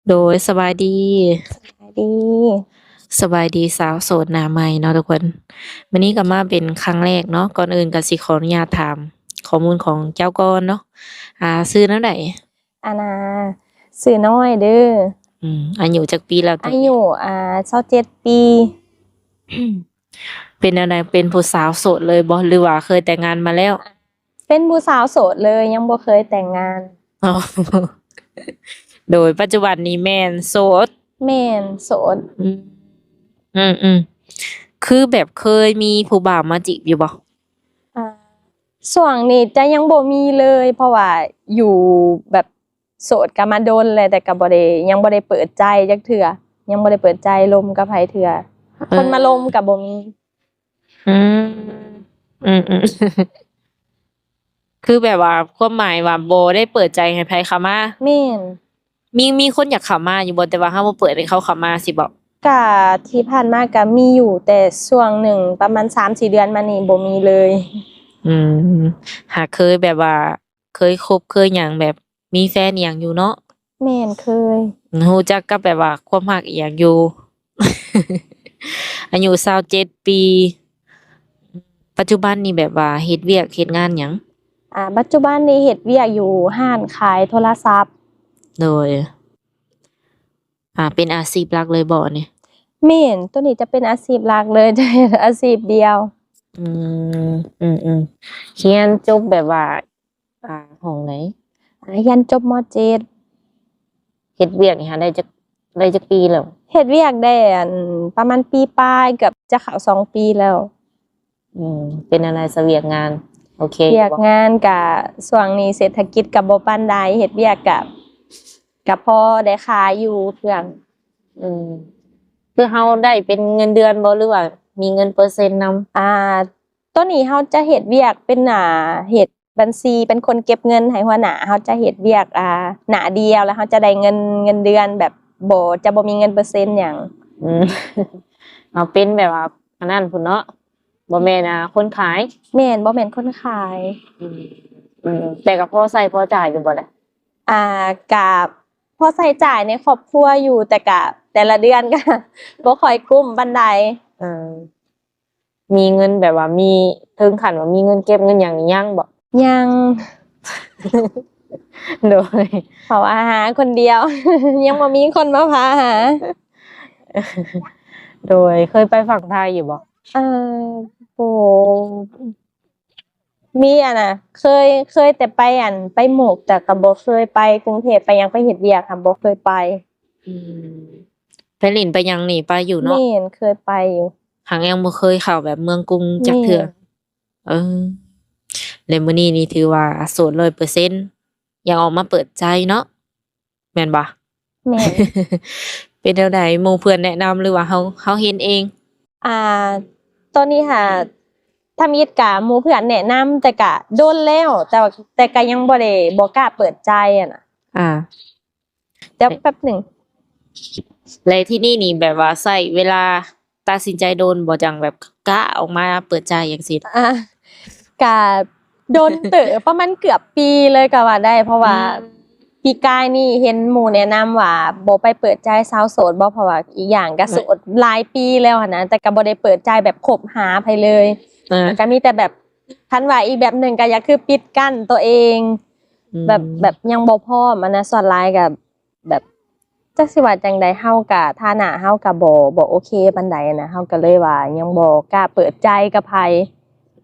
ໂດຍ ສະບາຍດີ ສະບາຍດີ ສະບາຍດີສາວໂສດໜ້າໃໝ່ເນາະທຸກຄົນ. ມື້ນີ້ກໍມາເປັນຄັ້ງແລກເນາະ. ກ່ອນອື່ນກໍຊິຂໍອະນຸຍາດຖາມຂໍ້ມູນຂອງເຈົ້າກ່ອນເນາະ. ອ່າ ຊື່ແນວໃດ? ອັນນ່າ ຊື່ນ້ອຍເດີ. ອືມ ອາຍຸຈັກປີແລ້ວຕອນນີ້? ອາຍຸ ອ່າ ຊາວເຈັດປີ. ເປັນແນວໃດ? ເປັນຜູ້ສາວໂສດເລີຍບໍ່ ຫຼືວ່າເຄີຍແຕ່ງງານມາແລ້ວ? ເປັນຜູ້ສາວໂສດເລີຍ ຍັງບໍ່ເຄີຍແຕ່ງງານ. ອໍ ໂດຍ ປັດຈຸບັນນີ້ແມ່ນໂສດ? ແມ່ນ ໂສດ. ອືມ ອືມໆ ຄືແບບເຄີຍມີຜູ້ບ່າວມາຈີບຢູ່ບໍ່? ອ່າ ຊ່ວງນີ້ຈະຍັງບໍ່ມີເລີຍ ເພາະວ່າຢູ່ແບບໂສດກໍມາດົນແລ້ວ ແຕ່ກໍບໍ່ໄດ້ ຍັງບໍ່ໄດ້ເປີດໃຈຈັກເທື່ອ ຍັງບໍ່ໄດ້ເປີດໃຈລົມກັບໃຜເທື່ອ. ເອີ ຄົນມາລົມກໍບໍ່ມີ. ອືມ ອືມໆ ຄືແບບວ່າຄວາມໝາຍວ່າບໍ່ໄດ້ເປີດໃຈໃຫ້ໃຜເຂົ້າມາ? ແມ່ນ. ມີ ມີຄົນຢາກເຂົ້າມາຢູ່ບໍ່ ແຕ່ວ່າເຮົາບໍ່ເປີດໃຫ້ເຂົາເຂົ້າມາຊີ້ບໍ? ກະທີ່ຜ່ານມາກະມີຢູ່ ແຕ່ຊ່ວງໜຶ່ງປະມານສາມສີ່ເດືອນມານີ້ບໍ່ມີເລີຍ. ອືມ ຫາເຄີຍແບບວ່າ ເຄີຍຄົບເຄີຍຫຍັງ ແບບມີແຟນອີ່ຫຍັງຢູ່ເນາະ? ແມ່ນ ເຄີຍ. ຮູ້ຈັກກັບແບບວ່າຄວາມຮັກອີ່ຫຍັງຢູ່? ອາຍຸຊາວເຈັດປີ. ປັດຈຸບັນນີ້ແບບວ່າເຮັດວຽກເຮັດງານຫຍັງ? ອ່າ ປັດຈຸບັນນີ້ເຮັດວຽກຢູ່ຮ້ານຂາຍໂທລະສັບ. ໂດຍ. ອ່າ ເປັນອາຊີບຫຼັກເລີຍບໍ່ນີ້? ແມ່ນ ໂຕນີ້ຈະເປັນອາຊີບຫຼັກເລີຍ ຈະເຮັດອາຊີບດຽວ. ອືມ ອືມໆ ຮຽນຈົບແບບວ່າ ອ່າ ຫ້ອງໃດ? ອ່າ ຮຽນຈົບ ມໍເຈັດ. ເຮັດວຽກນີ້ຫາໄດ້ຈັກ ໄດ້ຈັກປີແລ້ວ? ເຮັດວຽກໄດ້ ອັນ ປະມານປີປາຍ ເກືອບຈະເຂົ້າສອງປີແລ້ວ. ອືມ ເປັນແນວໃດຊະວຽກງານ ໂອເຄຢູ່ບໍ່? ວຽກງານກະ ຊ່ວງນີ້ເສດຖະກິດກະບໍ່ປານໃດ ເຮັດວຽກກະ ກະພໍໄດ້ຂາຍຢູ່ເຄື່ອງ. ອືມ ຄືເຮົາໄດ້ເປັນເງິນເດືອນບໍ່ ຫຼືວ່າມີເງິນເປີເຊັນນຳ? ອ່າ ຕອນນີ້ເຮົາຈະເຮັດວຽກເປັນ ອ່າ ເຮັດບັນຊີ ເປັນຄົນເກັບເງິນໃຫ້ຫົວໜ້າ ເຮົາຈະເຮັດວຽກ ອ່າ ໜ້າດຽວ ແລ້ວເຮົາຈະໄດ້ເງິນ ເງິນເດືອນແບບ ບໍ່ ຈະບໍ່ມີເງິນເປີເຊັນຫຍັງ. ອືມ ເຮົາເປັນແບບວ່າອັນນັ້ນພຸ້ນເນາະ ບໍ່ແມ່ນ ອ່າ ຄົນຂາຍ? ແມ່ນ ບໍ່ແມ່ນຄົນຂາຍ. ອືມ ອືມ ແຕ່ກໍພໍໃຊ້ພໍຈ່າຍຢູ່ບໍ່ລະ? ອ່າ ກະພໍໃຊ້ຈ່າຍໃນຄອບຄົວຢູ່ ແຕ່ກະແຕ່ລະເດືອນກະບໍ່ຄ່ອຍກຸ້ມປານໃດ. ເອີ ມີເງິນແບບວ່າ ມີເຖິງຂັ້ນວ່າມີເງິນເກັບເງິນຫຍັງນີ້ຍັງບໍ່? ຍັງ. ໂດຍ ເພາະວ່າຫາຄົນດຽວ ຍັງບໍ່ມີຄົນມາພາຫາ. ໂດຍ ເຄີຍໄປຝັ່ງໄທຢູ່ບໍ່? ເອີ ໂອ້ ມີອັນນ່າ ເຄີຍ ເຄີຍແຕ່ໄປອັນ ໄປໝົກ ແຕ່ກໍບໍ່ເຄີຍໄປກຸງເທບ ໄປຫຍັງ ໄປເຮັດວຽກຫັ້ນ ບໍ່ເຄີຍໄປ. ອືມ ໄປຫຼິ້ນໄປຫຍັງນີ້ໄປຢູ່ເນາະ? ແມ່ນ ເຄີຍໄປຢູ່ ຫາກຍັງບໍ່ເຄີຍເຂົ້າແບບເມືອງກຸງຈັກເທື່ອ. ແມ່ນ. ເອີ ແລະມື້ນີ້ນີ້ຖືວ່າໂສດຮ້ອຍເປີເຊັນ ຢາກອອກມາເປີດໃຈເນາະ ແມ່ນບໍ່? ແມ່ນ. ເປັນແນວໃດ ໝູ່ເພື່ອນແນະນຳ ຫຼືວ່າເຮົາ ເຮົາເຫັນເອງ? ອ່າ ຕອນນີ້ຫາ ທຳອິດກະໝູ່ເພື່ອນແນະນຳ ແຕ່ກະດົນແລ້ວ ແຕ່ວ່າ ແຕ່ກະຍັງບໍ່ໄດ້ ບໍ່ກ້າເປີດໃຈຫັ້ນນະ. ອ່າ ດຽວແປັບໜຶ່ງ. ແລະທີ່ນີ້ນີ້ແບບວ່າໃຊ້ເວລາຕັດສິນໃຈດົນບໍ່ ຈັ່ງແບບກ້າອອກມາເປີດໃຈຈັ່ງຊີ້? ອ່າ ກະດົນເຕີບ ປະມານເກືອບປີເລີຍກໍວ່າໄດ້ ເພາະວ່າ ອືມ ປີກາຍນີ້ເຫັນໝູ່ແນະນຳວ່າບໍ່ໄປເປີດໃຈສາວໂສດບໍ່ ເພາະວ່າອີກຢ່າງກໍໂສດຫຼາຍປີແລ້ວຫັ້ນນະ ແຕ່ກໍບໍ່ໄດ້ເປີດໃຈແບບຄົບຫາໃຜເລີຍ. ເອີ ກໍມີແຕ່ແບບ ຄັນວ່າອີກແບບໜຶ່ງກໍຢາກຄືປິດກັ້ນຕົວເອງ ອືມ ແບບ ແບບຍັງບໍ່ພ້ອມຫັ້ນນະ ສ່ວນຫຼາຍກໍ ແບບ ຈັກຊິວ່າຈັ່ງໃດ ເຮົາກະ ຖານະເຮົາກະບໍ່ ບໍ່ໂອເຄປານໃດນະ ເຮົາກະເລີຍວ່າຍັງບໍ່ກ້າເປີດໃຈກັບໃຜ.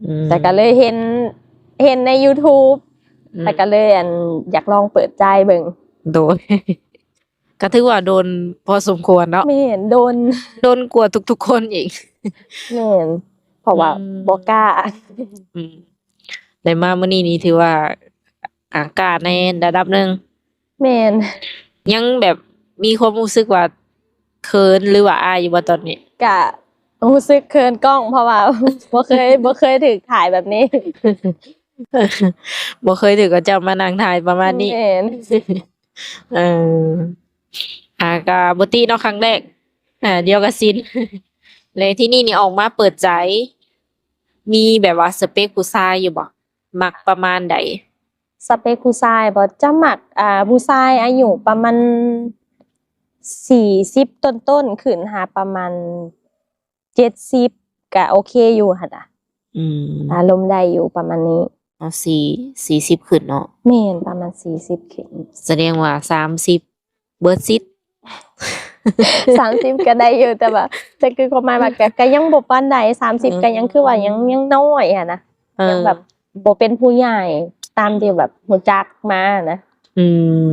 ອືມ ແຕ່ກະເລີຍເຫັນ ເຫັນໃນຢູທູບ ອືມ ແລ້ວກະເລີຍ ອັນ ຢາກລອງເປີດໃຈເບິ່ງ. ໂດຍ ກະຖືວ່າດົນພໍສົມຄວນເນາະ. ແມ່ນ ດົນ ດົນກວ່າທຸກໆຄົນອີກ. ແມ່ນ ເພາະວ່າ ອືມ ບໍ່ກ້າ. ອືມ ໄດ້ມາມື້ນີ້ນີ້ຖືວ່າ ອາ ກ້າໃນລະດັບໜຶ່ງ. ແມ່ນ. ຍັງແບບມີຄວາມຮູ້ສຶກວ່າເຂີນ ຫຼືວ່າອາຍຢູ່ບໍ່ຕອນນີ້? ກະຮູ້ສຶກເຂີນກ້ອງ ເພາະວ່າ ບໍ່ເຄີຍ ບໍ່ເຄີຍຖືກຖ່າຍແບບນີ້. ບໍ່ເຄີຍຖືກເຂົາເຈົ້າມານັ່ງຖ່າຍປະມານນີ້. ແມ່ນ. ເອີ ອາ ກະບໍ່ຕິເນາະ ຄັ້ງແລກ ອາ ດຽວກະຊິນ. ແລ້ວທີ່ນີ້ນີ້ອອກມາເປີດໃຈ ມີແບບວ່າສະເປັກຜູ້ຊາຍຢູ່ບໍ່? ມັກປະມານໃດ? ສະເປັກຜູ້ຊາຍບໍ່? ຈະມັກ ອ່າ ຜູ້ຊາຍອາຍຸປະມານ ສີ່ສິບຕົ້ນໆ ຂຶ້ນຫາປະມານເຈັດສິບ ກະໂອເຄຢູ່ຫັ້ນນະ. ອືມ ອາລົມໄດ້ຢູ່ປະມານນີ້. ເອົາ ສີ່ ສີ່ສິບຂຶ້ນເນາະ. ແມ່ນ ປະມານສີ່ສິບຂຶ້ນ. ສະແດງວ່າສາມສິບເບີດສິດ. ສາມສິບກໍໄດ້ຢູ່ ແຕ່ວ່າ ແຕ່ຄືຄວາມໝາຍວ່າ ກໍ ກໍຍັງບໍ່ປານໃດ. ສາມສິບ ເອີ ກໍຍັງຄືວ່າຍັງ ຍັງນ້ອຍຫັ້ນນະ. ເອີ ຍັງແບບບໍ່ເປັນຜູ້ໃຫຍ່ຕາມທີ່ແບບຮູ້ຈັກມານະ. ອືມ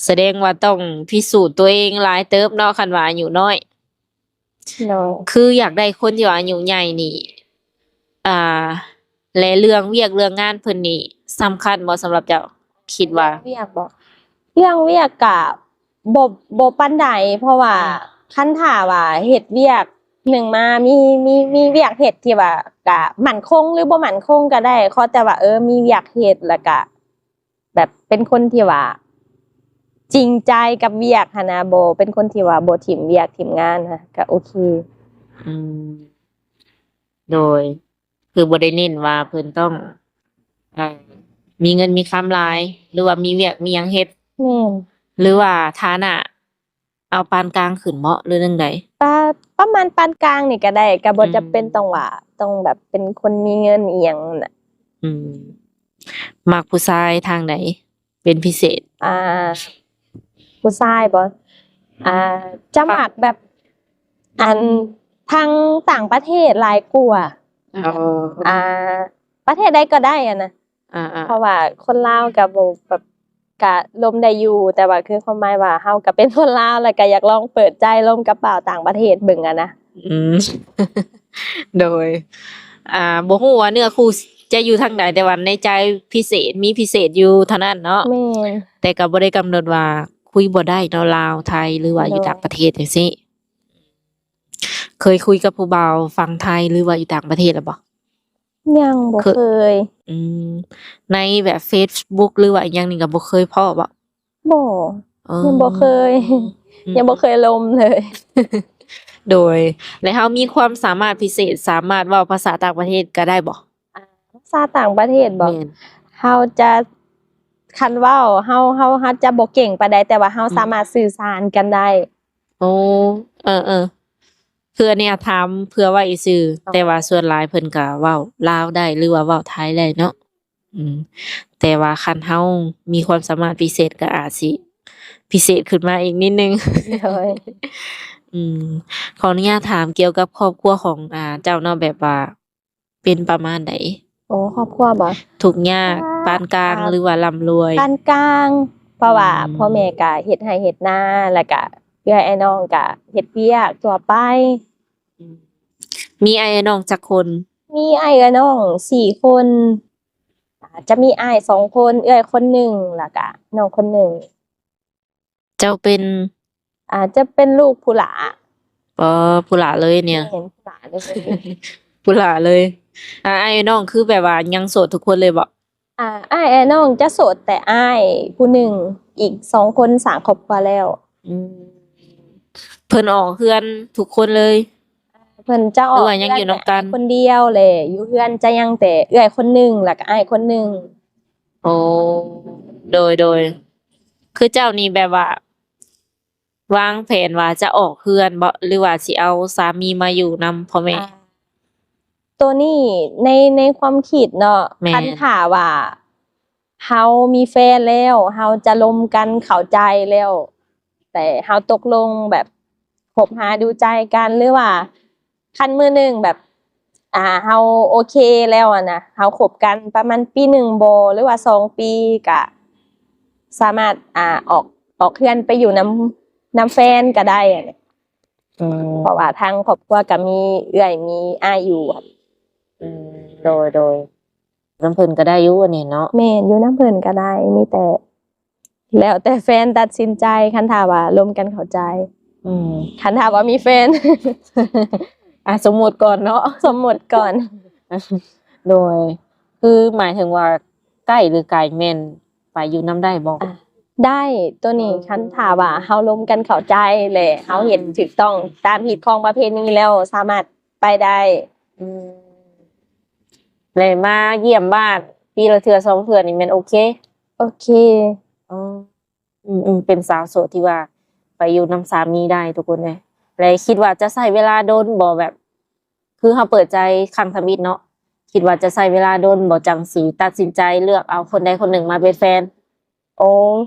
ສະແດງວ່າຕ້ອງພິສູດຕົວເອງຫຼາຍເຕີບເນາະ ຄັນວ່າອາຍຸນ້ອຍ. ໂດຍ ຄືຢາກໄດ້ຄົນທີ່ວ່າອາຍຸໃຫຍ່ນີ້ ອ່າ ແລະເລື່ອງວຽກເລື່ອງງານເພິ່ນນີ້ສຳຄັນບໍ່ ສຳລັບເຈົ້າ ຄິດວ່າ? ວຽກບໍ? ເລື່ອງວຽກກະບໍ່ ບໍ່ປານໃດ ເພາະວ່າ ອືມ ຄັນຖ້າວ່າເຮັດວຽກໜຶ່ງມາ ມີ ມີ ມີວຽກເຮັດທີ່ວ່າກະໝັ້ນຄົງ ຫຼື ບໍ່ໝັ້ນຄົງກໍໄດ້ ຂໍແຕ່ວ່າ ເອີ ມີວຽກເຮັດ ແລ້ວກະ ແບບເປັນຄົນທີ່ວ່າຈິງໃຈກັບວຽກຫັ້ນນະ ບໍ່ເປັນຄົນທີ່ວ່າບໍ່ຖິ້ມວຽກຖິ້ມງານນະ ກະໂອເຄ. ອືມ ໂດຍ ຄືບໍ່ໄດ້ເນັ້ນວ່າເພິ່ນຕ້ອງ ເອີ ມີເງິນມີຄຳຫຼາຍ ຫຼືວ່າມີວຽກມີຫຍັງເຮັດ. ແມ່ນ. ຫຼືວ່າຖານະ ເອົາປານກາງຂຶ້ນເບາະ ຫຼືແນວໃດ? ປະ ປະມານປານກາງນີ້ກໍໄດ້ ກໍບໍ່ຈຳເປັນ ອືມ ຕ້ອງວ່າ ຕ້ອງແບບເປັນຄົນມີເງິນອີ່ຫຍັງນະ. ອືມ ມັກຜູ້ຊາຍທາງໃດເປັນພິເສດ? ອ່າ ຜູ້ຊາຍບໍ? ອ່າ ຈະມັກແບບ ອັນ ທາງຕ່າງປະເທດຫຼາຍກວ່າ. ອໍ ອ່າ ປະເທດໃດກໍໄດ້ຫັ້ນນະ. ອ່າໆ ເພາະວ່າຄົນລາວກໍບໍ່ແບບ ກະລົມໄດ້ຢູ່ ແຕ່ວ່າຄືຄວາມໝາຍວ່າເຮົາກໍເປັນຄົນລາວ ແລ້ວກໍຢາກລອງເປີດໃຈລົມກັບບ່າວຕ່າງປະເທດເບິ່ງຫັ້ນນະ. ອືມ ໂດຍ ອ່າ ບໍ່ຮູ້ວ່າເນື້ອຄູ່ຈະຢູ່ທາງໃດ ແຕ່ວ່າໃນໃຈພິເສດ ມີພິເສດຢູ່ເທົ່ານັ້ນເນາະ. ແມ່ນ. ແຕ່ກໍບໍ່ໄດ້ກຳນົດວ່າຄຸຍບໍ່ໄດ້ເນາະ ລາວ ໄທ ຫຼືວ່າຢູ່ ໂດຍ ຕ່າງປະເທດຈັ່ງຊີ້. ເຄີຍຄຸຍກັບຜູ້ບ່າວຝັ່ງໄທ ຫຼືວ່າຢູ່ຕ່າງປະເທດແລ້ວບໍ່? ຍັງບໍ່ເຄີຍ. ອືມ ໃນແບບເຟສບຸກ ຫຼືວ່າອີ່ຫຍັງນີ້ກໍບໍ່ເຄີຍພໍ້ບໍ? ບໍ່. ອໍ ຍັງບໍ່ເຄີຍ. ອືມ ຍັງບໍ່ເຄີຍລົມເລີຍ. ໂດຍ ແລະເຮົາມີຄວາມສາມາດພິເສດ ສາມາດເວົ້າພາສາຕ່າງປະເທດກໍໄດ້ບໍ່? ອ່າ ພາສາຕ່າງປະເທດບໍ? ແມ່ນ. ເຮົາຈະ ຄັນເວົ້າ ເຮົາ ເຮົາ ເຮົາຈະບໍ່ເກັ່ງປານໃດ ແຕ່ວ່າເຮົາ ອືມ ສາມາດສື່ສານກັນໄດ້. ໂອ້ ເອີໆ ຄືອັນນີ້ອາຖາມເພື່ອໄວ້ຊື່ ອໍ ແຕ່ວ່າສ່ວນຫຼາຍເພິ່ນກະເວົ້າລາວໄດ້ ຫຼືວ່າເວົ້າໄທໄດ້ເນາະ. ອືມ ແຕ່ວ່າຄັນເຮົາມີຄວາມສາມາດພິເສດ ກະອາດຊິພິເສດຂຶ້ນມາອີກນິດໜຶ່ງ. ໂດຍ. ອືມ ຂໍອະນຸຍາດຖາມກ່ຽວກັບຄອບຄົວຂອງ ອ່າ ເຈົ້າເນາະ ແບບວ່າ ເປັນປະມານໃດ? ໂອ້ ຄອບຄົວບໍ? ທຸກຍາກ ປານກາງ ອ່າ ຫຼືວ່າລ່ຳລວຍ? ປານກາງ ເພາະວ່າ ອືມ ພໍ່ແມ່ກະເຮັດໄຮ່ເຮັດນາ ແລ້ວກະເອື້ອຍອ້າຍນ້ອງກະເຮັດວຽກທົ່ວໄປ. ອືມ ມີອ້າຍເອື້ອຍນ້ອງຈັກຄົນ? ມີອ້າຍເອື້ອຍນ້ອງສີ່ຄົນ ອາ ຈະມີອ້າຍສອງຄົນ ເອື້ອຍຄົນໜຶ່ງ ແລ້ວກະນ້ອງຄົນໜຶ່ງ. ເຈົ້າເປັນ ອາ ຈະເປັນລູກຜູ້ຫຼ້າ. ອໍ ຜູ້ຫຼ້າເລີຍນີ້. ແມ່ນ ຜູ້ຫຼ້າເລີຍ. ຜູ້ຫຼ້າເລີຍ. ອາ ອ້າຍນ້ອງຄືແບບວ່າຍັງໂສດທຸກຄົນເລີຍບໍ? ອາ ອ້າຍ ອ້າຍນ້ອງຈະໂສດແຕ່ອ້າຍຜູ້ໜຶ່ງ ອີກສອງຄົນສ້າງຄອບຄົວແລ້ວ. ອືມ ເພິ່ນອອກເຮືອນທຸກຄົນເລີຍ? ເພິ່ນຈະອອກ ຫຼືວ່າຍັງຢູ່ນຳກັນ? ເຮືອນແຕ່ອ້າຍຄົນດຽວ ແລະ ຢູ່ເຮືອນຈະຍັງແຕ່ເອື້ອຍຄົນໜຶ່ງ ແລ້ວກະອ້າຍຄົນໜຶ່ງ. ໂອ້ ໂດຍ ໂດຍ. ຄືເຈົ້ານີ້ແບບວ່າ ວາງແຜນວ່າຈະອອກເຮືອນບໍ ຫຼືວ່າຊິເອົາສາມີມາຢູ່ນຳພໍ່ແມ່? ອາ ໂຕນີ້ໃນ ໃນຄວາມຄິດເນາະ ແມ່ນ ຄັນຖ້າວ່າເຮົາມີແຟນແລ້ວ ເຮົາຈະລົມກັນເຂົ້າໃຈແລ້ວ ແຕ່ເຮົາຕົກລົງແບບຄົບຫາດູໃຈກັນ ຫຼືວ່າ ຄັນມື້ໜຶ່ງແບບ ອ່າ ເຮົາໂອເຄແລ້ວຫັ້ນນະ ເຮົາຄົບກັນປະມານປີໜຶ່ງບໍ ຫຼືວ່າສອງປີ ກະສາມາດ ອ່າ ອອກ ອອກເຮືອນໄປຢູ່ນຳ ນຳແຟນກະໄດ້. ອືມ ເພາະວ່າທາງຄອບຄົວກະມີເອື້ອຍມີອ້າຍຢູ່. ອືມ ໂດຍ ໂດຍ. ນຳເພິ່ນກໍໄດ້ຢູ່ອັນນີ້ເນາະ. ແມ່ນ ຢູ່ນຳເພິ່ນກໍໄດ້ ມີແຕ່ ແລ້ວແຕ່ແຟນຕັດສິນໃຈ ຄັນຖ້າວ່າລົມກັນເຂົ້າໃຈ. ອືມ ຄັນຖ້າວ່າມີແຟນ ອ່າ ສົມມຸດກ່ອນເນາະ ສົມມຸດກ່ອນ. ໂດຍ ຄືໝາຍເຖິງວ່າໃກ້ຫຼືໄກ ແມ່ນໄປຢູ່ນຳໄດ້ບໍ່? ອ່າ ໄດ້ ໂຕນີ້ ອໍ ຄັນຖ້າວ່າເຮົາລົມກັນເຂົ້າໃຈ ແລະ ເຮົາເຮັດ ອືມ ຖືກຕ້ອງຕາມຮີດຄອງປະເພນີແລ້ວ ສາມາດ ໄປໄດ້. ອືມ ແລະ ມາຢ້ຽມບ້ານປີລະເທື່ອສອງເທື່ອນີ້ແມ່ນໂອເຄ? ໂອເຄ. ອໍ ອືມໆ ເປັນສາວໂສດທີ່ວ່າ ໄປຢູ່ນຳສາມີໄດ້ທຸກຄົນເອີຍ. ແລະຄິດວ່າຈະໃຊ້ເວລາດົນບໍ່ ແບບ ຄືເຮົາເປີດໃຈຄັ້ງທຳອິດເນາະ ຄິດວ່າຈະໃຊ້ເວລາດົນບໍ່ ຈັ່ງຊິຕັດສິນໃຈເລືອກເອົາຄົນໃດຄົນໜຶ່ງມາເປັນແຟນ? ໂອ້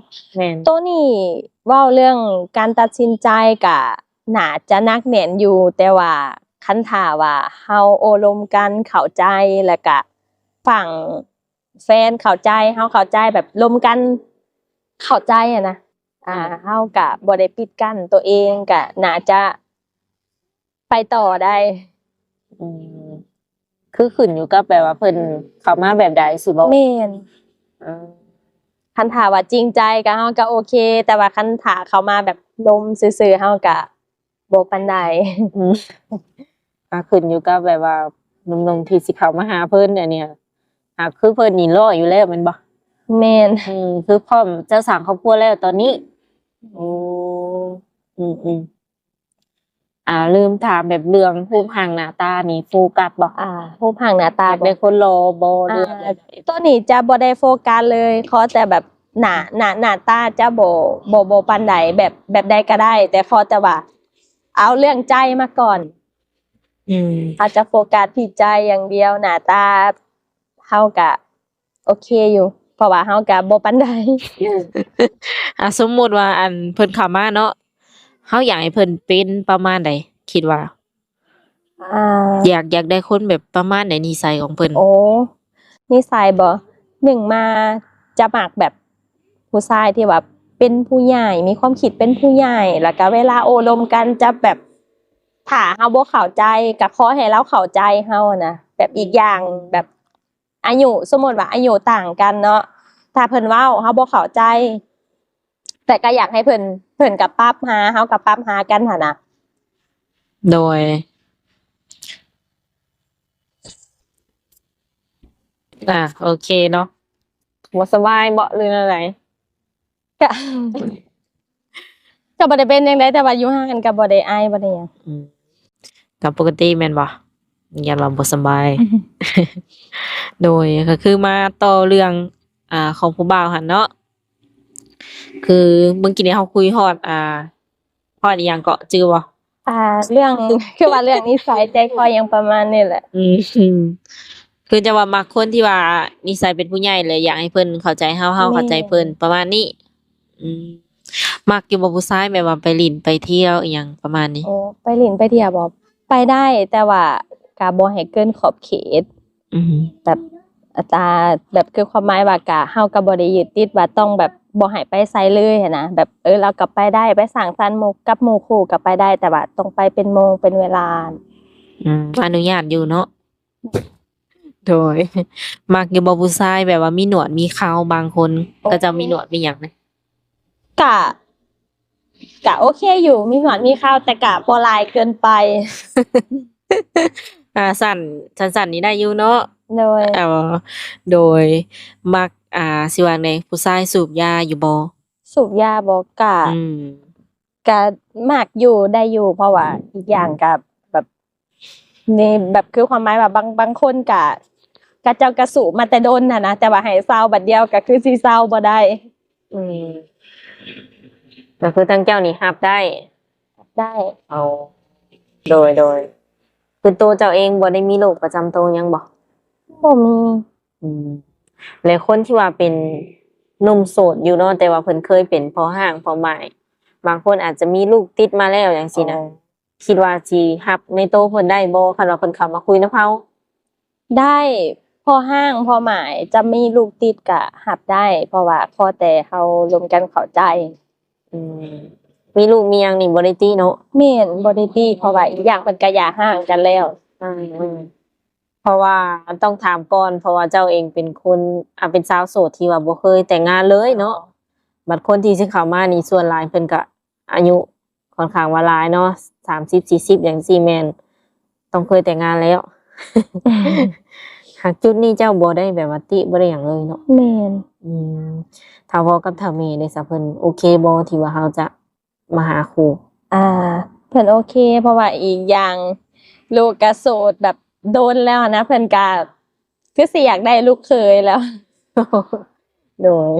ແມ່ນ ໂຕນີ້ເວົ້າເລື່ອງການຕັດສິນໃຈກະໜ້າຈະໜັກແໜ້ນຢູ່ ແຕ່ວ່າຄັນຖ້າວ່າເຮົາໂອ້ລົມກັນເຂົ້າໃຈ ແລ້ວກະຝັ່ງແຟນເຂົ້າໃຈ ເຮົາເຂົ້າໃຈ ແບບລົມກັນເຂົ້າໃຈຫັ້ນນະ ອາ ອືມ ເຮົາກະບໍ່ໄດ້ປິດກັ້ນໂຕເອງ ກະໜ້າຈະ ໄປຕໍ່ໄດ້. ອືມ ຄືຂຶ້ນຢູ່ກັບແບບວ່າເພິ່ນເຂົ້າມາແບບໃດຊີ້ບໍ? ແມ່ນ ເອີ ຄັນຖ້າວ່າຈິງໃຈກໍເຮົາກໍໂອເຄ ແຕ່ວ່າຄັນຖ້າເຂົ້າມາແບບລົມຊື່ໆ ເຮົາກໍບໍ່ປານໃດ. ອືມ ກໍຂຶ້ນຢູ່ກັບແບບວ່າໜຸ່ມໆທີ່ຊິເຂົ້າມາຫາເພິ່ນ ອັນນີ້ຫາ ຄືເພິ່ນນີ້ຫຼໍ່ຢູ່ແລ້ວແມ່ນບໍ່? ແມ່ນ ອືມ ຄືພ້ອມຈະສ້າງຄອບຄົວແລ້ວຕອນນີ້. ໂອ້ ອືມໆ ອ່າ ລືມຖາມແບບເລື່ອງຮູບຮ່າງໜ້າຕານີ້ໂຟກັສບໍ່? ອ່າ ຮູບຮ່າງໜ້າຕາ ຢາກໄດ້ຄົນຫຼໍ່ບໍ່ ຫຼືວ່າແບບໃດ? ໂຕນີ້ຈະບໍ່ໄດ້ໂຟກັສເລີຍ ຂໍແຕ່ແບບໜ້າ ໜ້າ ໜ້າຕາຈະບໍ່ ບໍ່ ບໍ່ປານໃດ ແບບ ແບບໃດກໍໄດ້ ແຕ່ຂໍແຕ່ວ່າເອົາເລື່ອງໃຈມາກ່ອນ. ອືມ ເຮົາຈະໂຟກັສທີ່ໃຈຢ່າງດຽວ ໜ້າຕາເຮົາກະ ໂອເຄຢູ່ ເພາະວ່າເຮົາກະບໍ່ປານໃດ. ອ່າ ສົມມຸດວ່າ ອັນ ເພິ່ນເຂົ້າມາເນາະ ເຮົາຢາກໃຫ້ເພິ່ນເປັນປະມານໃດ ຄິດວ່າ? ອ່າ ຢາກ ຢາກໄດ້ຄົນແບບປະມານໃດ ນິໄສຂອງເພິ່ນ? ໂອ້ ນິໄສບໍ? ໜຶ່ງມາຈະມັກແບບຜູ້ຊາຍທີ່ວ່າເປັນຜູ້ໃຫຍ່ ມີຄວາມຄິດເປັນຜູ້ໃຫຍ່ ແລ້ວກະເວລາໂອ້ລົມກັນຈະແບບ ຖ້າເຮົາບໍ່ເຂົ້າໃຈ ກະຂໍໃຫ້ລາວເຂົ້າໃຈເຮົານະ ແບບ ອືມ ອີກຢ່າງແບບ ອາຍຸ ສົມມຸດວ່າອາຍຸຕ່າງກັນເນາະ ຖ້າເພິ່ນເວົ້າເຮົາບໍ່ເຂົ້າໃຈ ແຕ່ກໍຢາກໃຫ້ເພິ່ນ ເພິ່ນກໍປັບຫາ ເຮົາກໍປັບຫາກັນຫັ້ນນະ. ໂດຍ ອ່າ ໂອເຄເນາະ ບໍ່ສະບາຍບໍ ຫຼືແນວໃດ? ກະ ກະບໍ່ໄດ້ເປັນຫຍັງໃດ ແຕ່ວ່າຢູ່ຮ້ານກະບໍ່ໄດ້ໄອ ບໍ່ໄດ້ຫຍັງ. ອືມ ກະປົກກະຕິແມ່ນບໍ່? ຢ້ານວ່າບໍ່ສະບາຍ. ໂດຍ ກະຄືມາຕໍ່ເລື່ອງ ອ່າ ຂອງຜູ້ບ່າວຫັ້ນເນາະ ຄືມື້ກີ້ນີ້ເຮົາຄຸຍຮອດ ອ່າ ຮອດອີ່ຫຍັງເກາະ ຈື່ບໍ່? ອ່າ ເລື່ອງ ຄືວ່າເລື່ອງນິໄສໃຈຄໍຫຍັງປະມານນີ້ແຫຼະ. ອືມ ຄືຈະວ່າມັກຄົນທີ່ວ່ານິໄສເປັນຜູ້ໃຫຍ່ ແລະ ຢາກໃຫ້ເພິ່ນເຂົ້າໃຈເຮົາ ເຮົາເຂົ້າໃຈເພິ່ນ ແມ່ນ ປະມານນີ້. ອືມ ມັກຢູ່ບໍ່ຜູ້ຊາຍແບບວ່າໄປຫຼິ້ນໄປທ່ຽວອີ່ຫຍັງປະມານນີ້? ໂອ້ ໄປຫຼິ້ນໄປທ່ຽວບໍ? ໄປໄດ້ ແຕ່ວ່າກະບໍ່ໃຫ້ເກີນຂອບເຂດ. ອືມ ແບບ ອາ ແບບຄືຄວາມໝາຍວ່າກະ ເຮົາກະບໍ່ໄດ້ຍຶດຕິດວ່າຕ້ອງແບບບໍ່ໃຫ້ໄປໃສເລີຍຫັ້ນນະ ແບບ ເອີ ລາວກະໄປໄດ້ ໄປສັງສັນໝູ່ ກັບໝູ່ຄູ່ກະໄປໄດ້ ແຕ່ວ່າຕ້ອງໄປເປັນໂມງເປັນເວລາ. ອືມ ອະນຸຍາດຢູ່ເນາະ. ໂດຍ ມັກຢູ່ບໍ່ຜູ້ຊາຍແບບວ່າມີໜວດມີເຂົາ ບາງຄົນ ໂອ້ ເຂົາເຈົ້າມີໜວດມີຫຍັງນະ? ກະ ກະໂອເຄຢູ່ ມີໜວດມີເຂົາ ແຕ່ກະບໍ່ຫຼາຍເກີນໄປ. ອ່າ ສັ້ນ ສັ້ນໆນີ້ໄດ້ຢູ່ເນາະ. ໂດຍ ເອີ ໂດຍ ມັກ ອ່າ ຊິວ່າແນວໃດ ຜູ້ຊາຍສູບຢາຢູ່ບໍ່? ສູບຢາບໍ? ກະ ອືມ ກະມັກຢູ່ ໄດ້ຢູ່ ເພາະວ່າອີກຢ່າງກະແບບ ນີ້ແບບ ຄືຄວາມໝາຍວ່າບາງ ບາງຄົນກະ ເຂົາເຈົ້າກະສູບມາແຕ່ດົນຫັ້ນນະ ແຕ່ວ່າໃຫ້ເຊົາບາດດຽວກະຄືຊິເຊົາບໍ່ໄດ້. ອືມ ກະຄືທາງເຈົ້ານີ້ຮັບໄດ້? ໄດ້. ເອົາ ໂດຍ ໂດຍ ຄືໂຕເຈົ້າເອງບໍ່ໄດ້ມີໂລກປະຈຳໂຕຫຍັງບໍ? ບໍ່ມີ. ອືມ ແລະ ຄົນທີ່ວ່າເປັນໜຸ່ມໂສດຢູ່ເນາະ ແຕ່ວ່າເພິ່ນເຄີຍເປັນພໍ່ຮ້າງພໍ່ໝ້າຍ ບາງຄົນອາດຈະມີລູກຕິດມາແລ້ວຫຍັງຊີ້ນະ. ອໍ ຄິດວ່າຊິຮັບໃນໂຕເພິ່ນໄດ້ບໍ່ ຄັນວ່າເພິ່ນເຂົ້າມາຄຸຍນຳເຮົາ? ໄດ້ ພໍ່ຮ້າງພໍ່ໝ້າຍຈະມີລູກຕິດກະຮັບໄດ້ ເພາະວ່າຂໍແຕ່ເຮົາລົມກັນເຂົ້າໃຈ. ອືມ ມີລູກມີຫຍັງນີ້ບໍ່ໄດ້ຕິເນາະ? ແມ່ນ ບໍ່ໄດ້ຕິ ເພາະວ່າອີກຢ່າງເພິ່ນກະຢ່າຮ້າງກັນແລ້ວ. ອືມ ເພາະວ່າຕ້ອງຖາມກ່ອນ ເພາະວ່າເຈົ້າເອງເປັນຄົນ ອ່າ ເປັນສາວໂສດທີ່ວ່າບໍ່ເຄີຍແຕ່ງງານເລີຍເນາະ. ບັດຄົນທີ່ຊິເຂົ້າມານີ້ ສ່ວນຫຼາຍເພິ່ນກະອາຍຸຄ່ອນຂ້າງວ່າຫຼາຍເນາະ ສາມສິບ ສີ່ສິບ ຫຍັງຊີ້ ແມ່ນຕ້ອງເຄີຍແຕ່ງງານແລ້ວ. ຫາກຈຸດນີ້ເຈົ້າບໍ່ໄດ້ແບບວ່າຕິ ບໍ່ໄດ້ຫຍັງເລີຍເນາະ? ແມ່ນ. ອືມ ຖ້າເວົ້າກັບທ້າວແມ່ເດຊະ ເພິ່ນໂອເຄບໍ່ ທີ່ວ່າເຮົາຈະ ມາຫາຄູ່? ອ່າ ເພິ່ນໂອເຄ ເພາະວ່າອີກຢ່າງລູກກະໂສດແບບດົນແລ້ວນະ ເພິ່ນກະຄືຊິຢາກໄດ້ລູກເຂີຍແລ້ວ. ໂດຍ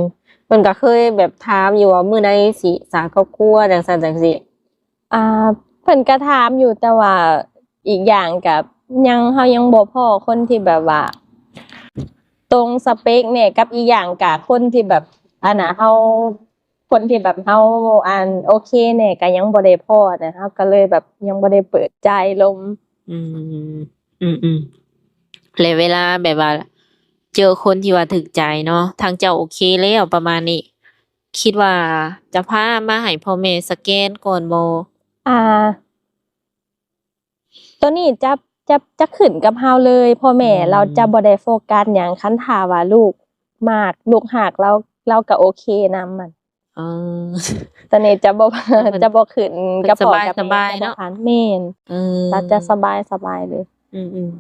ເພິ່ນກໍເຄີຍແບບຖາມຢູ່ວ່າ ມື້ໃດຊິສ້າງຄອບຄົວ ຈັ່ງຊັ້ນຈັ່ງຊີ້? ອ່າ ເພິ່ນກໍຖາມຢູ່ ແຕ່ວ່າອີກຢ່າງກໍຍັງ ເຮົາຍັງບໍ່ພໍ້ຄົນທີ່ແບບວ່າຕົງສະເປັກແດ່ ກັບອີກຢ່າງກໍຄົນທີ່ແບບ ອັນນ່າ ເຮົາ ຄົນທີ່ແບບເຮົາ ອັນ ໂອເຄແດ່ກໍຍັງບໍ່ໄດ້ພໍ້ນະ ເຮົາກໍເລີຍແບບຍັງບໍ່ໄດ້ເປີດໃຈລົມ. ອືມ ອືມໆ ແລະເວລາແບບວ່າເຈີຄົນທີ່ວ່າຖືກໃຈເນາະ ທາງເຈົ້າໂອເຄແລ້ວປະມານນີ້ ຄິດວ່າຈະພາມາໃຫ້ພໍ່ແມ່ສະແກນກ່ອນບໍ່? ອ່າ ໂຕນີ້ຈະ ຈະ ຈະຂຶ້ນກັບເຮົາເລີຍ ພໍ່ແມ່ ອືມ ລາວຈະບໍ່ໄດ້ໂຟກັສຫຍັງ ຄັນຖ້າວ່າລູກມັກ ລູກຮັກ ລາວ ລາວກໍໂອເຄນຳມັນ. ເອີ ໂຕນີ້ຈະບໍ່ ເອີ ຈະບໍ່ຂຶ້ນກັບພໍ່ກັບແມ່ ສະບາຍໆເນາະ ແມ່ນ ເອີ ລາວຈະສະບາຍ ສະບາຍເລີຍ. ອືມ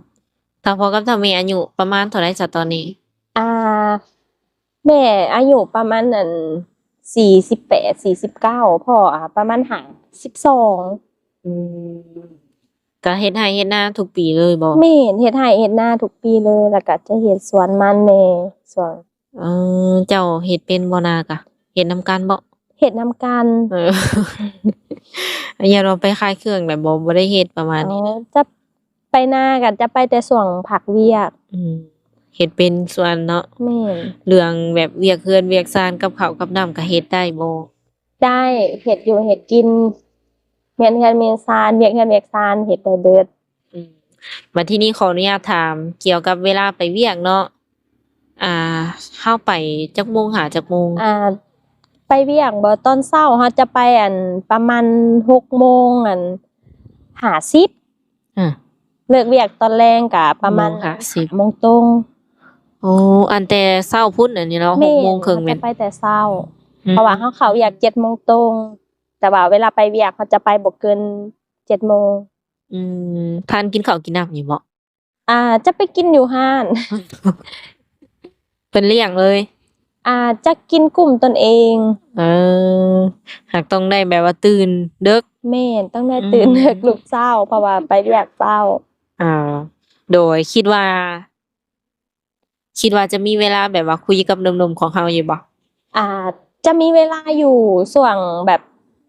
ໆ ທາງພໍ່ກັບທາງແມ່ອາຍຸປະມານເທົ່າໃດຊະຕອນນີ້? ອ່າ ແມ່ອາຍຸປະມານ ອັນ ສີ່ສິບແປດ ສີ່ສິບເກົ້າ ພໍ່ ອາ ປະມານຫ້າສິບສອງ. ອືມ ກະເຮັດໄຮ່ເຮັດນາທຸກປີເລີຍບໍ່? ແມ່ນ ເຮັດໄຮ່ເຮັດນາທຸກປີເລີຍ ແລ້ວກະຈະເຮັດສວນມັນແດ່ ສວນ. ເອີ ເຈົ້າເຮັດເປັນບໍ່ນາກະ? ເຮັດນຳກັນບໍ່? ເຮັດນຳກັນ. ເອີ ຢ້ານວ່າໄປຂາຍເຄື່ອງແລ້ວບໍ່ ບໍ່ໄດ້ເຮັດປະມານນີ້ນະ? ອໍ ຈະໄປນາກໍຈະໄປແຕ່ຊ່ວງພັກວຽກ. ອືມ ເຮັດເປັນສ່ວນເນາະ. ແມ່ນ. ເລື່ອງແບບວຽກເຮືອນວຽກຊານ ກັບເຂົ້າກັບນ້ຳກໍເຮັດໄດ້ບໍ່? ໄດ້ ເຮັດຢູ່ເຮັດກິນ ແມ່ນເຮືອນແມ່ນຊານ ວຽກເຮືອນວຽກຊານ ເຮັດໄດ້ເບິດ. ອືມ ບັດທີນີ້ຂໍອະນຸຍາດຖາມກ່ຽວກັບເວລາໄປວຽກເນາະ ອ່າ ເຮົາໄປຈັກໂມງຫາຈັກໂມງ? ອ່າ ໄປວຽກບໍ່? ຕອນເຊົ້າເຮົາຈະໄປ ອັນ ປະມານຫົກໂມງ ອັນ ຫ້າສິບ ອາ ເລີກວຽກຕອນແລງກະປະມານຫ້າໂມງຫ້າສິບ ໂມງຕົງ. ໂອ້ ອັນແຕ່ເຊົ້າພຸ້ນ ອັນນີ້ເນາະ ແມ່ນ ຫົກໂມງເຄິ່ງ ແມ່ນ ເຮົາຈະໄປແຕ່ເຊົ້າ ອືມ ເພາະວ່າເຮົາເຂົ້າວຽກເຈັດໂມງຕົງ ແຕ່ວ່າເວລາໄປວຽກເຮົາຈະໄປບໍ່ເກີນເຈັດໂມງ. ອືມ ທ່ານກິນເຂົ້າກິນນ້ຳຢູ່ບໍ່? ອ່າ ຈະໄປກິນຢູ່ຮ້ານ. ເພິ່ນລ້ຽງເລີຍ? ອ່າ ຈະກິນກຸ່ມຕົນເອງ. ເອີ ຫາກຕ້ອງໄດ້ແບບວ່າຕື່ນເດິກ. ແມ່ນ ຕ້ອງໄດ້ຕື່ນເດິກ ອືມ ລຸກເຊົ້າ ເພາະວ່າໄປວຽກເຊົ້າ. ອ່າ ໂດຍ ຄິດວ່າ ຄິດວ່າຈະມີເວລາແບບວ່າຄຸຍກັບໜຸ່ມໆຂອງເຮົາຢູ່ບໍ່? ອ່າ ຈະມີເວລາຢູ່ຊ່ວງແບບ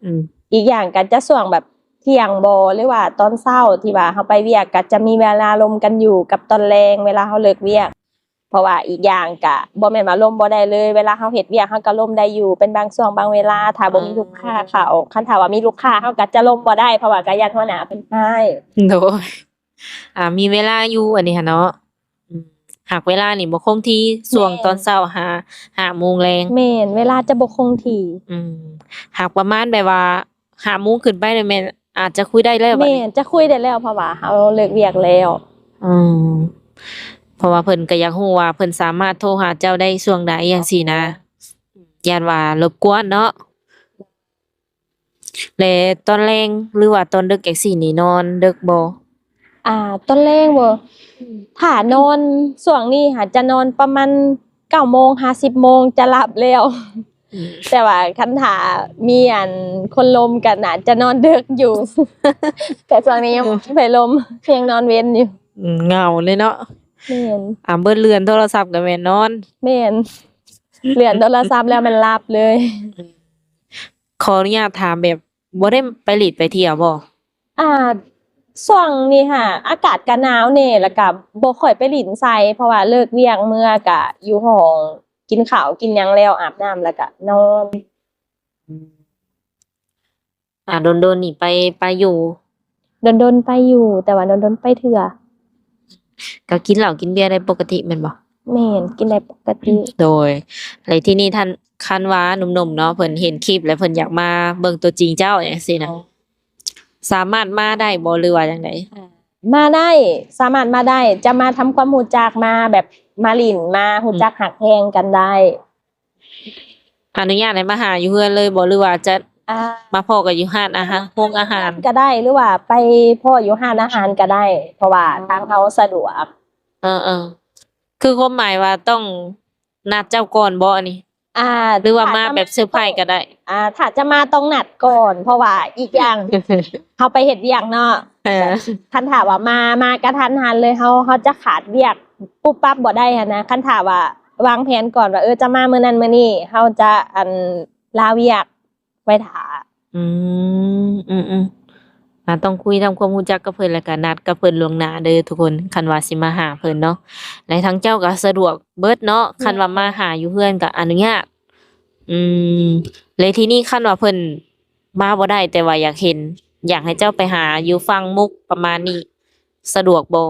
ອືມ ອີກຢ່າງກໍຈະຊ່ວງແບບທ່ຽງບໍ ຫຼືວ່າຕອນເຊົ້າທີ່ວ່າເຮົາໄປວຽກ ກໍຈະມີເວລາລົມກັນຢູ່ກັບຕອນແລງ ເວລາເຮົາເລີກວຽກ. ເພາະວ່າອີກຢ່າງກະບໍ່ແມ່ນວ່າລົມບໍ່ໄດ້ເລີຍ ເວລາເຮົາເຮັດວຽກເຮົາກະລົມໄດ້ຢູ່ ເປັນບາງຊ່ວງບາງເວລາ ຖ້າບໍ່ມີລູກຄ້າເຂົ້າ. ອໍ ຄັນຖ້າວ່າມີລູກຄ້າເຮົາກະຈະລົມບໍ່ໄດ້ ເພາະວ່າກະຢ້ານຫົວໜ້າເພິ່ນຮ້າຍ. ໂດຍ ອ່າ ມີເວລາຢູ່ອັນນີ້ຫັ້ນເນາະ. ອືມ ຫາກເວລານີ້ບໍ່ຄົງທີ່ ຊ່ວງ ແມ່ນ ຕອນເຊົ້າຫາ ຫ້າໂມງແລງ. ແມ່ນ ເວລາຈະບໍ່ຄົງທີ່. ອືມ ຫາກປະມານແບບວ່າຫ້າໂມງຂຶ້ນໄປນີ້ແມ່ນອາດຈະຄຸຍໄດ້ແລ້ວບັດນີ້. ແມ່ນ ຈະຄຸຍໄດ້ແລ້ວ ເພາະວ່າເຮົາເລີກວຽກແລ້ວ. ອືມ ເພາະວ່າເພິ່ນກໍຢາກຮູ້ວ່າເພິ່ນສາມາດໂທຫາເຈົ້າໄດ້ຊ່ວງໃດ ຈັ່ງຊີ້ນະ. ຢ້ານວ່າລົບກວນເນາະ. ແລະ ຕອນແລງ ຫຼືວ່າຕອນເດິກຈັ່ງຊີ້ນີ້ ນອນເດິກບໍ່? ອ່າ ຕອນແລງບໍ່? ຖ້ານອນຊ່ວງນີ້ຫາຈະນອນປະມານເກົ້າໂມງຫາສິບໂມງຈະຫຼັບແລ້ວ. ອືມ ແຕ່ວ່າຄັນຖ້າມີອັນຄົນລົມກໍໜ້າຈະນອນເດິກຢູ່. ແຕ່ຊ່ວງນີ້ຍັງ ອືມ ບໍ່ມີໃຜລົມ ຍັງນອນເວັນຢູ່. ອືມ ເຫງົາເລີຍເນາະ. ແມ່ນ. ອ່າ ເບິ່ງເລື່ອນໂທລະສັບກໍແມ່ນນອນ. ແມ່ນ. ເລື່ອນໂທລະສັບແລ້ວແມ່ນຫຼັບເລີຍ. ອືມ ຂໍອະນຸຍາດຖາມແບບ ບໍ່ໄດ້ໄປຫຼິ້ນໄປທ່ຽວບໍ່? ອ່າ ຊ່ວງນີ້ຫາ ອາກາດກະໜາວແດ່ ແລ້ວກະບໍ່ຄ່ອຍໄປຫຼິ້ນໃສ ເພາະວ່າເລີກວຽກເມືອກະຢູ່ຫ້ອງ ກິນເຂົ້າກິນຫຍັງແລ້ວ ອາບນ້ຳແລ້ວກະນອນ. ອືມ ອ່າ ດົນໆນີ້ໄປ ໄປຢູ່? ດົນໆໄປຢູ່ ແຕ່ວ່າດົນໆໄປເທື່ອ. ກໍກິນເຫຼົ້າກິນເບຍໄດ້ປົກກະຕິແມ່ນບໍ່? ແມ່ນ ກິນໄດ້ປົກກະຕິ. ໂດຍ ແລ້ວທີນີ້ທ່ານ ຄັນວ່າໜຸ່ມໆເນາະ ເພິ່ນເຫັນຄລິບແລ້ວເພິ່ນຢາກມາເບິ່ງຕົວຈິງເຈົ້າຈັ່ງຊີ້ນະ ອໍ ສາມາດມາໄດ້ບໍ່ ຫຼືວ່າຈັ່ງໃດ? ອ່າ ມາໄດ້ ສາມາດມາໄດ້ ຈະມາທຳຄວາມຮູ້ຈັກ ມາແບບ ມາຫຼິ້ນ ມາຮູ້ຈັກ ອືມ ຮັກແພງກັນໄດ້. ອະນຸຍາດໃຫ້ມາຫາຢູ່ເຮືອນເລີຍບໍ່ ຫຼືວ່າຈະ ອ່າ ມາພໍ້ກັນຢູ່ຮ້ານອາຫານ ໂຮງອາຫານກໍໄດ້ ຫຼືວ່າໄປພໍ້ຢູ່ຮ້ານອາຫານກໍໄດ້ ເພາະວ່າ ອໍ ທາງເຮົາສະດວກ. ເອີໆ ຄືຄວາມໝາຍວ່າຕ້ອງນັດເຈົ້າກ່ອນບໍ່ອັນນີ້? ອ່າ ຫຼືວ່າມາແບບເຊີໄພຣສ໌ກໍໄດ້? ອ່າ ຖ້າຈະມາຕ້ອງນັດກ່ອນ ເພາະວ່າອີກຢ່າງ ເຮົາໄປເຮັດວຽກເນາະ ເອີ ຄັນຖ້າວ່າມາ ມາກະທັນຫັນເລີຍ ເຮົາ ເຮົາຈະຂາດວຽກປຸບປັບບໍ່ໄດ້ຫັ້ນນະ. ຄັນຖ້າວ່າໄປ ວາງແຜນກ່ອນວ່າ ເອີ ຈະມາມື້ນັ້ນມື້ນີ້ ເຮົາຈະ ອັນ ລາວຽກໄວ້ຖ້າ. ອືມ ອືມໆ ອາ ຕ້ອງຄຸຍທຳຄວາມຮູ້ຈັກກັບເພິ່ນ ແລ້ວກະນັດກັບເພິ່ນລ່ວງໜ້າເດີທຸກຄົນ ຄັນວ່າຊິມາຫາເພິ່ນເນາະ ແລະ ທາງເຈົ້າກໍສະດວກເບິດເນາະ ແມ່ນ ຄັນວ່າມາຫາຢູ່ເຮືອນກໍອະນຸຍາດ. ອືມ ແລະ ທີນີ້ຄັນວ່າເພິ່ນມາບໍ່ໄດ້ ແຕ່ວ່າຢາກເຫັນ ຢາກໃຫ້ເຈົ້າໄປຫາຢູ່ຝັ່ງມຸກປະມານນີ້ ສະດວກບໍ່?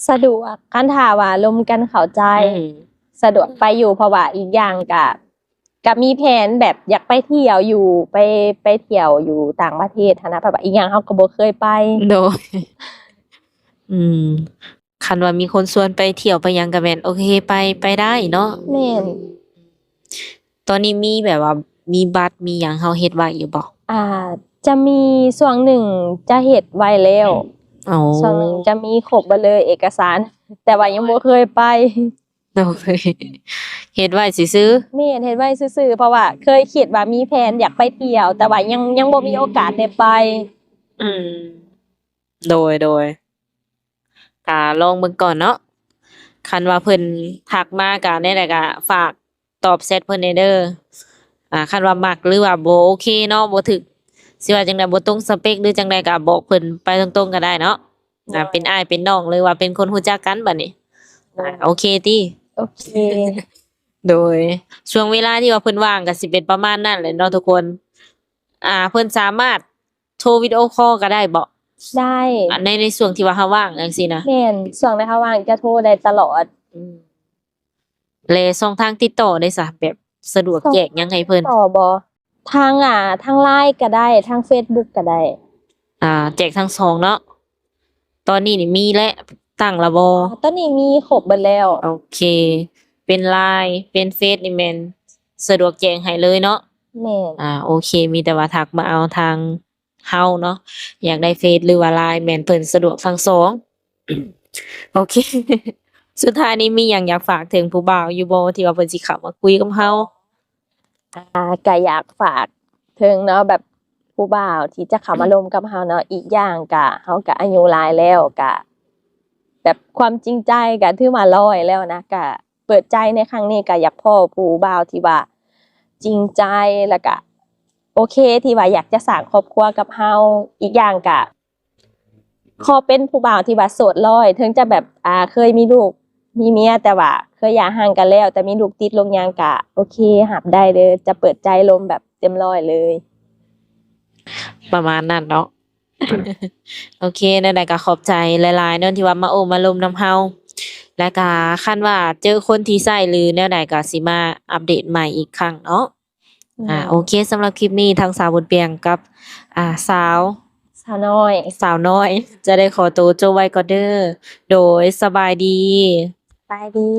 ສະດວກ ຄັນຖ້າວ່າລົມກັນເຂົ້າໃຈ ອືມ ສະດວກໄປຢູ່ ເພາະວ່າອີກຢ່າງກະ ກະມີແຜນແບບຢາກໄປທ່ຽວຢູ່ ໄປ ໄປທ່ຽວຢູ່ຕ່າງປະເທດຫັ້ນນະ ເພາະວ່າອີກຢ່າງເຮົາກໍບໍ່ເຄີຍໄປ. ໂດຍ ອືມ ຄັນວ່າມີຄົນຊວນໄປທ່ຽວໄປຫຍັງກໍແມ່ນໂອເຄ ໄປ ໄປໄດ້ເນາະ. ແມ່ນ. ຕອນນີ້ມີແບບວ່າມີບັດມີຫຍັງເຮົາເຮັດໄວ້ຢູ່ບໍ່? ອາ ຈະມີຊ່ວງໜຶ່ງຈະເຮັດໄວ້ແລ້ວ. ອໍ ຊ່ວງໜຶ່ງຈະມີຄົບເບິດເລີຍເອກະສານ ແຕ່ວ່າຍັງບໍ່ເຄີຍໄປ. ໂດຍ ເຮັດໄວ້ຊື່ໆ. ແມ່ນ ເຮັດໄວ້ຊື່ໆ ເພາະວ່າເຄີຍຄິດວ່າມີແຜນຢາກໄປທ່ຽວ ແຕ່ວ່າຍັງ ຍັງບໍ່ມີໂອກາດໄດ້ໄປ. ອືມ ໂດຍ ໂດຍ ກະລອງເບິ່ງກ່ອນເນາະ ຄັນວ່າເພິ່ນທັກມາກະແນວໃດກະຝາກຕອບແຊັດເພິ່ນແດ່ເດີ. ອາ ຄັນວ່າມັກ ຫຼືວ່າບໍ່ໂອເຄເນາະ ບໍ່ຖືກ ຊິວ່າຈັ່ງໃດ ບໍ່ຕົງສະເປັກ ຫຼືຈັ່ງໃດກະບອກເພິ່ນໄປຕົງໆກໍໄດ້ເນາະ. ໂດຍ ອາ ເປັນອ້າຍເປັນນ້ອງ ຫຼືວ່າເປັນຄົນຮູ້ຈັກກັນບັດນີ້. ໂດຍ ອາ ໂອເຄຕິ? ໂອເຄ. ໂດຍ ຊ່ວງເວລາທີ່ວ່າເພິ່ນວ່າງກໍຊິເປັນປະມານນັ້ນແຫຼະເນາະທຸກຄົນ. ອາ ເພິ່ນສາມາດໂທວິດີໂອຄໍກໍໄດ້ບໍ່? ໄດ້. ອາ ໃນ ໃນຊ່ວງທີ່ວ່າເຮົາວ່າງຈັ່ງຊີ້ນະ? ແມ່ນ ຊ່ວງໃດເຮົາວ່າງຈະໂທໄດ້ຕະຫຼອດ. ອືມ ແລະ ຊ່ອງທາງຕິດຕໍ່ເດຊະ ແບບສະດວກແຈ້ງຫຍັງໃຫ້ເພິ່ນ? ຕໍ່ບໍ່? ທາງ ອາ ທາງ LINE ກໍໄດ້ ທາງ Facebook ກໍໄດ້. ອາ ແຈ້ງທັງສອງເນາະ. ຕອນນີ້ນີ້ມີແລ້ວ ຕັ້ງແລ້ວບໍ່? ຕອນນີ້ມີຄົບເບິດແລ້ວ. ໂອເຄ ເປັນ LINE ເປັນເຟສນີ້ແມ່ນສະດວກແຈ້ງໃຫ້ເລີຍເນາະ? ແມ່ນ. ອາ ໂອເຄ ມີແຕ່ວ່າທັກມາເອົາທາງເຮົາເນາະ ຢາກໄດ້ເຟສ ຫຼືວ່າ LINE ແມ່ນເພິ່ນສະດວກທັງສອງ. ໂອເຄ ສຸດທ້າຍນີ້ມີຫຍັງຢາກຝາກເຖິງຜູ້ບ່າວຢູ່ບໍ່ ທີ່ວ່າເພິ່ນຊິເຂົ້າມາຄຸຍກັບເຮົາ? ອາ ກະຢາກຝາກເຖິງເນາະ ແບບຜູ້ບ່າວທີ່ຈະເຂົ້າມາລົມກັບເຮົາເນາະ ອີກຢ່າງກະ ເຮົາກະອາຍຸຫຼາຍແລ້ວ ກະແບບຄວາມຈິງໃຈກະຖືວ່າຮ້ອຍແລ້ວນະ ກະເປີດໃຈໃນຄັ້ງນີ້ ກະຢາກພໍ້ຜູ້ບ່າວທີ່ວ່າຈິງໃຈ ແລ້ວກະໂອເຄ ທີ່ວ່າຢາກຈະສ້າງຄອບຄົວກັບເຮົາ. ອີກຢ່າງກະ ຂໍເປັນຜູ້ບ່າວທີ່ວ່າໂສດຮ້ອຍ ເຖິງຈະແບບ ອາ ເຄີຍມີລູກມີເມຍ ແຕ່ວ່າເຄີຍຢ່າຮ້າງກັນແລ້ວ ແຕ່ມີລູກຕິດລູກຫຍັງກະໂອເຄ ຮັບໄດ້ເດີ ຈະເປີດໃຈລົມແບບເຕັມຮ້ອຍເລີຍ. ປະມານນັ້ນເນາະ. ໂອເຄ ແນວໃດກໍຂອບໃຈຫຼາຍໆເນາະ ທີ່ວ່າມາໂອ້ມາລົມນຳເຮົາ ແລ້ວກໍຄັນວ່າເຈີຄົນທີ່ໃຊ້ ຫຼືແນວໃດກໍຊິມາອັບເດດໃໝ່ອີກຄັ້ງເນາະ. ອືມ ອາ ໂອເຄ ສຳລັບຄລິບນີ້ທາງສາວບຸນປຽງກັບ ອາ ສາວ ສາວນ້ອຍ ສາວນ້ອຍ ຈະໄດ້ຂໍໂຕຈົບໄວ້ກ່ອນເດີ. ໂດຍ ສະບາຍດີ. ສະບາຍດີ.